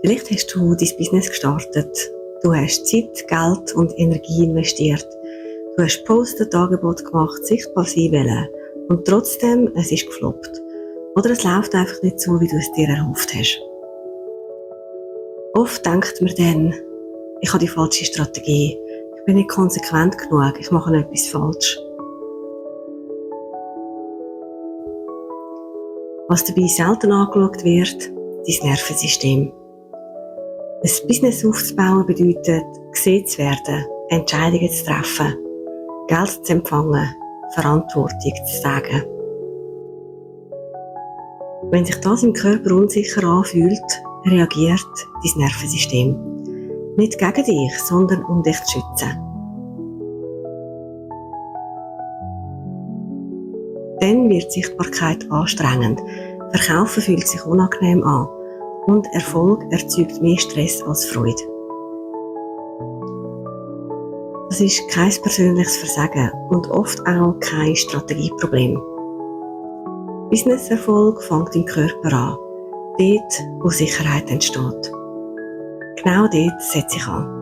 Vielleicht hast du dein Business gestartet. Du hast Zeit, Geld und Energie investiert. Du hast Posts, Angebote gemacht, sichtbar sein wollen. Und trotzdem, es ist gefloppt. Oder es läuft einfach nicht so, wie du es dir erhofft hast. Oft denkt man dann, ich habe die falsche Strategie. Ich bin nicht konsequent genug. Ich mache etwas falsch. Was dabei selten angeschaut wird, dein Nervensystem. Ein Business aufzubauen bedeutet, gesehen zu werden, Entscheidungen zu treffen, Geld zu empfangen, Verantwortung zu tragen. Wenn sich das im Körper unsicher anfühlt, reagiert dein Nervensystem. Nicht gegen dich, sondern um dich zu schützen. Dann wird Sichtbarkeit anstrengend, Verkaufen fühlt sich unangenehm an und Erfolg erzeugt mehr Stress als Freude. Das ist kein persönliches Versagen und oft auch kein Strategieproblem. Businesserfolg fängt im Körper an, dort, wo Sicherheit entsteht. Genau dort setze ich an.